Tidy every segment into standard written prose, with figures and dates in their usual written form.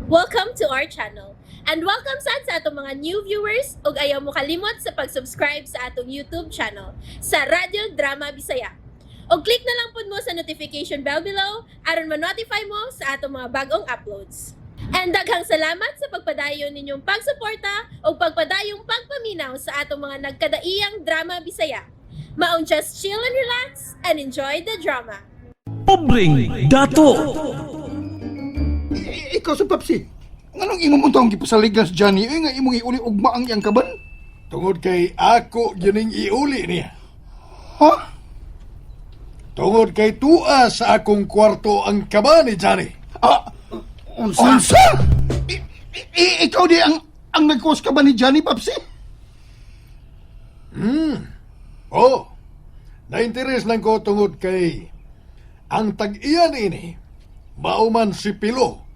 Welcome to our channel. And welcome sad sa atong mga new viewers ug ayaw mo kalimot sa pag-subscribe sa atong YouTube channel sa Radyo Drama Bisaya. Og click na lang pud mo sa notification bell below aron ma-notify mo sa atong mga bagong uploads. And daghang salamat sa pagpadayon ninyong pagsuporta ug pagpadayong pagpaminaw sa atong mga nagkadaiyang drama Bisaya. Maong just chill and relax and enjoy the drama. Pobreng Dato. Ikaw sa Papsi. Nganong imong untong gipasaligan si Johnny ay nga imong iuli ugma ang iyang kaban? Tungod kay ako gining iuli niya. Ha? Tungod kay tua sa akong kwarto ang kaba ni Johnny. Ah, Unsa? unsa? Ikaw di ang nagkuwas ka ba ni Johnny, Papsi? Oh, nainteres lang ko tungod kay ang tag-iyan ini mauman si Pilo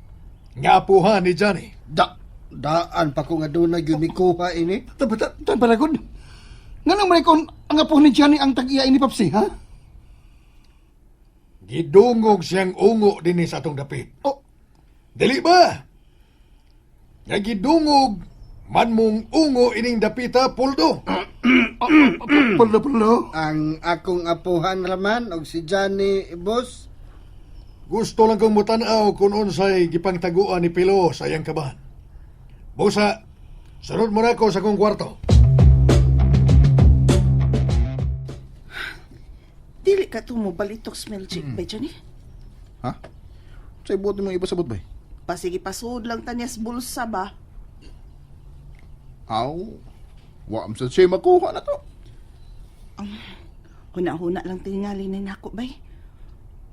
nga apuhan ni Johnny. Daan pa ko nga doon na mikuha ini. Tabalagod. Nganong man ikaw ang apo ni Johnny ang tag-iya ini, Papsi, ha? Gidungog siyang ungo dinhi sa atong dapit. Oh, Dili ba? Nga gidungog man mong ungo ining dapita, Puldo. pulo pulo. Ang akong apuhan raman og si Johnny, boss. Gusto lang kong mutanaw kung unsay gipangtaguan ni Pilo sa iyang kaban. Busa, sunod mo na ako sa akong kwarto. Dili ka to mo balitok Smeljic ba Johnny? Ha? Sa ibuot mo ipasabot ba? Pasige pasud lang tanyas bulsa ba? Aw. Wa am sad siya makuha na to. Huna-huna lang tingali na nako bay.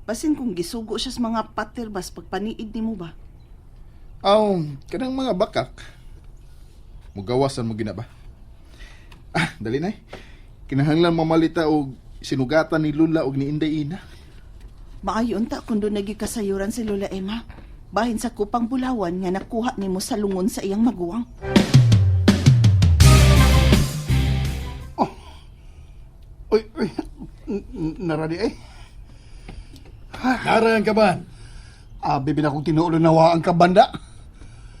Basin kung gisugo siya sa mga pater bas pagpaniid nimo ba? Aw, kanang mga bakak. Mugawasan mo gina ba? Ah, dali na. Kinahanglan mamalita og sinugatan ni Lula og ni Inday Ina. Maayo unta kung doon nagikasayuran si Lola Emma. Bahin sa kupang bulawan nga nakuha nimo sa lungon sa iyang maguwang. Uy, uy. Naradi eh. Nara ang kaban. Abi bin akong tinulo na wa ang kabanda.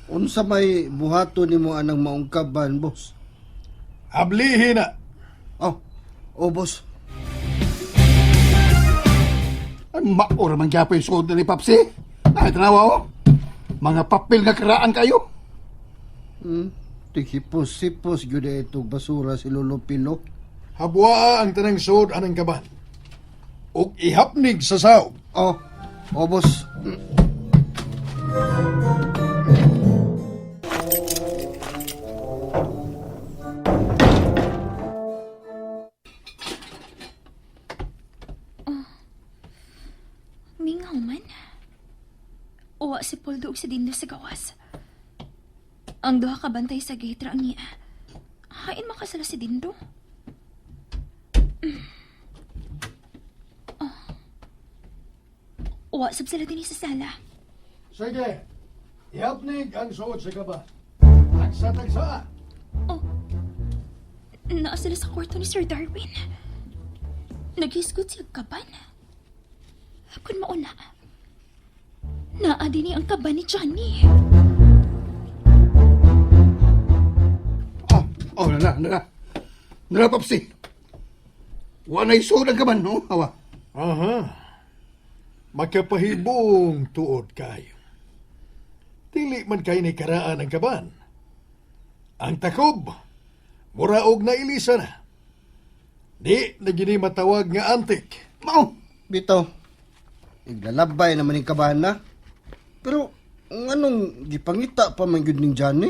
Unsa may buhato nimo anang maong kaban, boss? Ablihin na. Oh, oh boss. Ay, maura man gyapon yung suod na ni Papsi. Ay, tanawa oh. Mga papel nga karaan kayo. Hmm? Tighipos-hipos gyud itong basura si Lolo Pilo. Habwaa ang tanang suod anang kaban. Ug ihapnig sa saog. Oh, oh boss. Mingaw man. Uwa si Poldo ug si Dindo sa gawas. Ang duha ka bantay sa gate ra ang niya. Hain makasala si Dindo. Oh. Uwa sab sila dinhi sa sala. Sige, ihapnig ang suod sa kaban. Tagsa-tagsa. Oh. Naa sila sa kwarto ni Sir Darwin. Naghisgot siya kaban. Kung mauna, naa din ang kaban ni Johnny. Oh, oh, nala, nala. Nala, Papsi. Wa na isuod ang kaban, no? Awa. Aha. Makapahibong tuod kayo. Dili man kay ni karaan ang kaban. Ang takob, muraog na ilisa na. Di na gini matawag nga antik. Mao. Bitaw. Iglalabay naman yung kaban na. Pero nganong gipangita pa man gyud ning Johnny?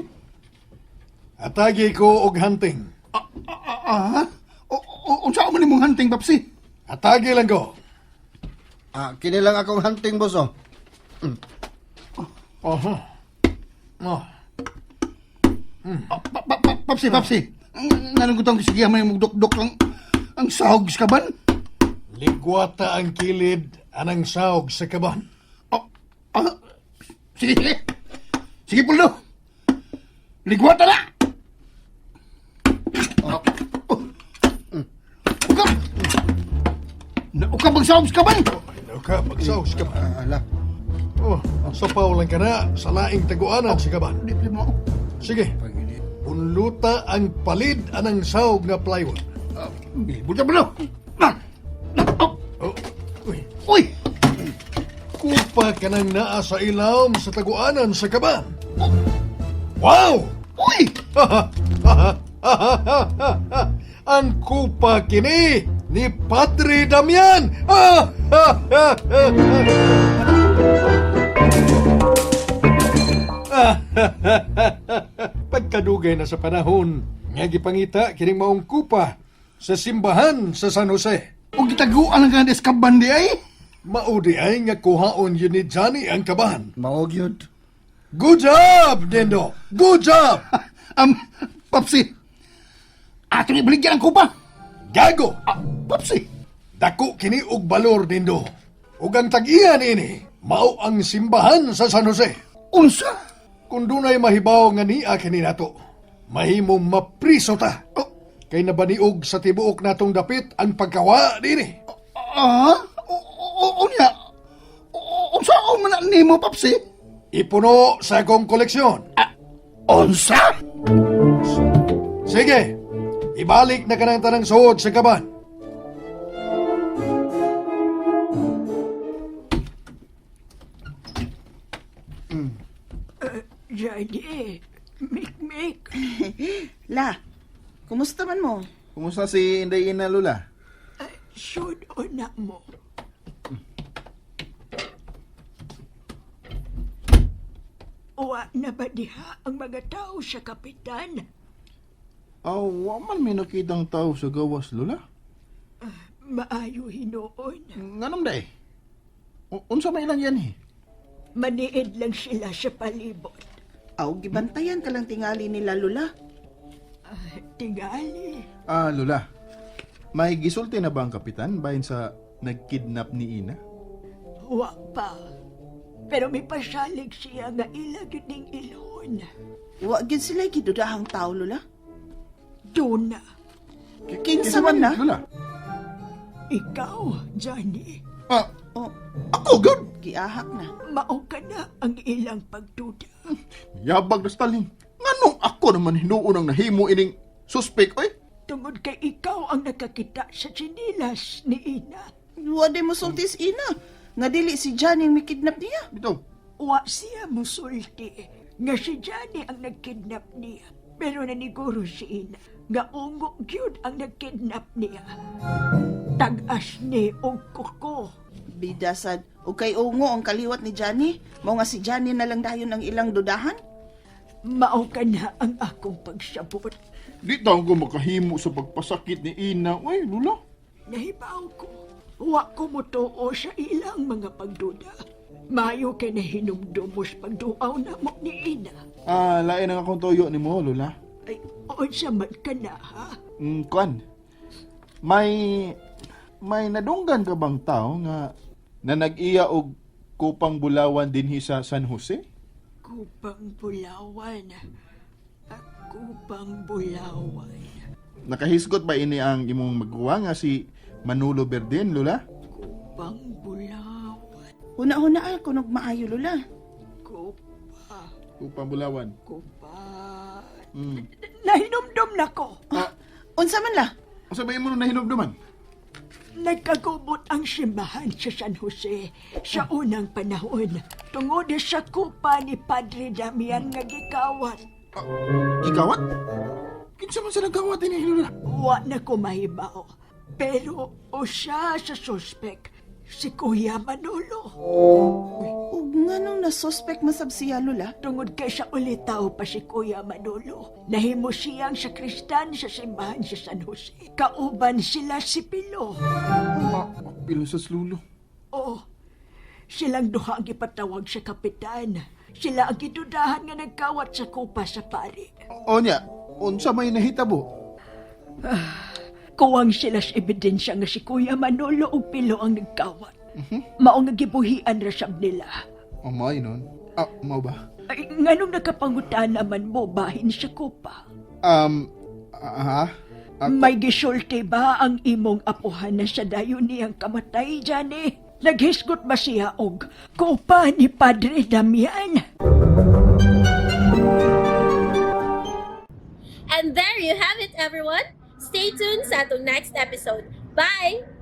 Atagi ko og hunting. Ah, o, o, unsa man imong hunting, Papsi? Atagi lang ko. Ah, kini lang akong hunting, boss oh. Aha. Oh. Ah, Papsi, Papsi. Nganong gutang sige man imong dukduk ang sahog sa kaban? Ligwata ang kilid anang sahog sa kaban. Oh, ah, sige, sige. Sige, Puldo. Ligwata na! Oh. Oh. Ukap! Naukap ang sahog sa kaban! Nauka, magsahog sa kaban. Ah, ala. Oh, sapaw lang ka na sa laing taguanan sa kaban. Di pa mo. Sige, punluta ang palid anang sawg nga plywood. Buta ba no? Ah! Oh! Oh, uy, Uy! kupa ka nang naa sa ilawom sa taguanan sa kaban. Wow! Uy! Ang kupa kini ni Padre Damian. Pagkadugay na sa panahon, nga gipangita kining maong kupa sa simbahan sa San Jose. O gitaguan ang kanang kaban di ay? Maudi ay nga kuhaon yun ni Johnny ang kaban. Mao gyud. Good job, Dindo! Good job! Papsi! Atong ibaligyan ang kupa! Gago! Ah, Papsi! Dako kini og balor nindo. Ug ang tag-iya niini mao ang simbahan sa San Jose. Unsa? Kung dunay mahibaw nga niya kini nato, mahimong mapriso ta. Oh. Kay nabaniog sa tibuok natong dapit ang pagkawa dinhi. Ah? Unya? Unsa o man na nimo, Papsi? Ipuno sa akong koleksyon. Unsa? Sige, ibalik na kanang tanang suod sa kaban. Johnny, mikmik. La, kumusta man mo? Kumusta si Inday Ina, Lula? Sudo na mo. Wa na ba diha ang mga tao sa kapitan? Aw, wa man may nakitang tao sa gawas, Lula. Maayo hinuon. Nganong day? Unsa may ilang yan eh? Maniid lang sila sa palibot. Aw, gibantayan ka lang tingali nila, Lula. Tingali. Ah, Lula. May gisulti na ba ang kapitan bahin sa nagkidnap ni Ina? Wa pa. Pero may pasalig siya nga ila gyud ning ilhon. Wa gyud sila gidudahang tao, Lula. Duna, Kinsa man na? Lula. ikaw, Johnny, Ah, Oh, ako gud. giahak na. mao ka na ang ilang pagduda. Yabag na Stalin. Nganong ako naman hinuon ang nahimo ining suspect oy? Tungod kay ikaw ang nakakita sa sinilas ni Ina. Wa di mo sultis ina. Nga dili si Johnny ang mikidnap niya. Bitaw. Wa siya musulti nga si Johnny ang nagkidnap niya. Pero naniguro si Ina nga ungo gyud ang nagkidnap niya. Tag-as ni og kuko. Bidasad. O kay ungo ang kaliwat ni Johnny. Mao nga si Johnny na lang dayon ang ilang dudahan. Mao ka na ang akong pagsabot. Di taon ko makahimo sa pagpasakit ni Ina. Oy, Lula. Nahibaw ko. Wa ko motuo sa ilang mga pagduda. Mayo kay nahinumdumos pagduaw na mo ni Ina. Ah, lain ang akong toyo ni mo, Lula. Ay, unsa man ka na ha? Kuan. May nadunggan ka bang tao nga na nag-iya og kupang bulawan dinhi sa San Jose? Kupang Bulawan. Ah, Kupang Bulawan. Nakahisgot ba ini ang imong maguwa nga si Manolo Berdin, Lula? Kupang Bulawan. Huna-huna ay kunog maayo, Lula. Kupa, Kupang bulawan. kupa. Nahinumdum na ko. Ah, Unsa man la? unsa ba imo nung nahinumduman? Nagkagubot ang simbahan sa San Jose sa unang panahon. Tungod sa kupa ni Padre Damian nga gikawat. Gikawat? Kinsa man sa nagkawat ini, Lula? Wa na ko mahibaw. Pero usa sa suspek, si Kuya Manolo. Ug nganong na-suspect masab siya, Lula? Tungod kay sa ulitaw pa si Kuya Manolo, nahimo siyang sakristan sa simbahan sa San Jose. Kauban sila si Pilo. Ah, pilo sa lulo. Oo, silang duha ang ipatawag sa kapitan. Sila ang gidudahan nga nagkawat sa kupa sa pari. O nya, unsa may nahitabo? Kuwang sila sa ebidensya nga si Kuya Manolo ug Pilo ang nagkawat. Mao nga gibuhian ra sab nila. O may nun. Ah, mao ba? Ay, nganong nakapangutan naman mo bahin sa kupa? Ah, May gisulti ba ang imong apuhan na sa dayon niyang kamatay, Johnny? Naghisgot ba siya og kupa ni Padre Damian? And there you have it, everyone. Stay tuned sa atong next episode. Bye!